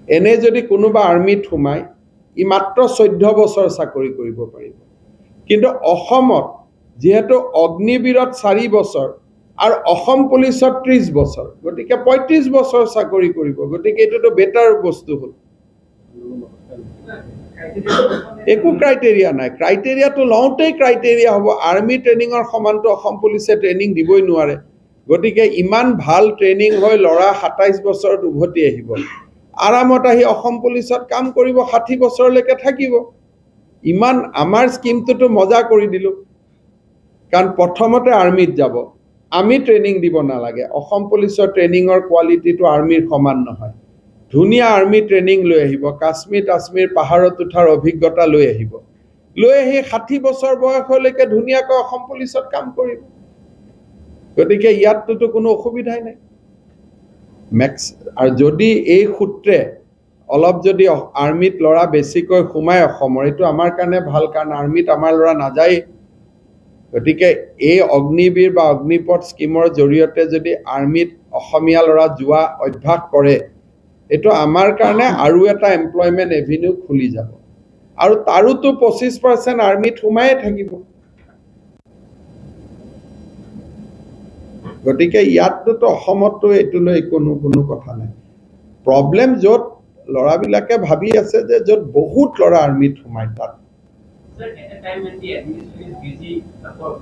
এনে যদি কোনোবা আৰ্মিত সোমায়, ই মাত্ৰ 14 বছৰ চাকৰি কৰিব পাৰিব। কিন্তু অসমত যিহেতু অগ্নিবীৰত 4 বছৰ আৰু অসম পুলিচত 30 বছৰ, গতিকে 35 বছৰ চাকৰি কৰিব। গতিকে এইটোতো বেটাৰ বস্তু হ'ল। একো ক্ৰাইটেৰিয়া নাই। ক্ৰাইটেৰিয়াটো লওঁতেই ক্ৰাইটেৰিয়া হ'ব, আৰ্মি ট্ৰেইনিঙৰ সমানটো অসম পুলিচে ট্ৰেইনিং দিবই নোৱাৰে। গতিকে ইমান ভাল ট্ৰেইনিং হৈ ল'ৰা 27 বছৰত উভতি আহিব, আৰামত আহি অসম পুলিচত কাম কৰিব, 60 বছৰলৈকে থাকিব। ইমান আমাৰ স্কীমটোতো মজা কৰি দিলোঁ, কাৰণ প্ৰথমতে আৰ্মিত যাব, আমি ট্ৰেইনিং দিব নালাগে। অসম পুলিচৰ ট্ৰেইনিঙৰ কোৱালিটিটো আৰ্মিৰ সমান নহয়। ধুনীয়া আৰ্মি ট্ৰেইনিং লৈ আহিব, কাশ্মীৰ তাশ্মীৰ পাহাৰত উঠাৰ অভিজ্ঞতা লৈ আহিব। লৈ আহি 60 বছৰ বয়সলৈকে ধুনীয়াকৈ অসম পুলিচত কাম কৰিব। গতিকে ইয়াতটোতো কোনো অসুবিধাই নাই। মেক্স আৰু যদি এই সূত্ৰে অলপ যদি আৰ্মিত ল'ৰা বেছিকৈ সোমাই অসমৰ, এইটো আমাৰ কাৰণে ভাল, কাৰণ আৰ্মিত আমাৰ ল'ৰা নাযায়েই। গতিকে এই অগ্নিবীৰ বা অগ্নিপথ স্কীমৰ জৰিয়তে যদি আৰ্মিত অসমীয়া ল'ৰা যোৱা অভ্যাস কৰে, এইটো আমাৰ কাৰণে আৰু এটা এমপ্লয়মেণ্ট এভিনিউ খুলি যাব। আৰু তাৰোতো 25% আৰ্মিত সোমায়ে থাকিব। গতিকে ইয়াতটোতো অসমততো এইটো লৈ কোনো কথা নাই। প্ৰব্লেম য'ত ল'ৰাবিলাকে ভাবি আছে যে য'ত বহুত ল'ৰা আৰ্মিত সোমায় তাত। Sir, at a time when the administration is busy for